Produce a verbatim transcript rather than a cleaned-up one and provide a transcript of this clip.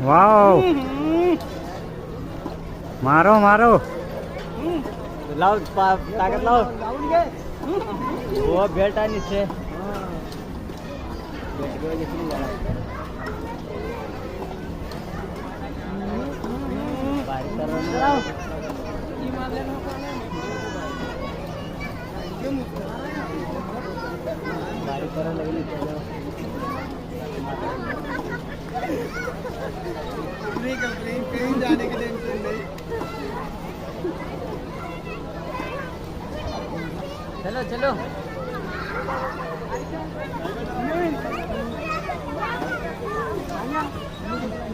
Wow. Maro, maro. Lao, pa-, takat lao. Wo belt ani se. चलो, चलो।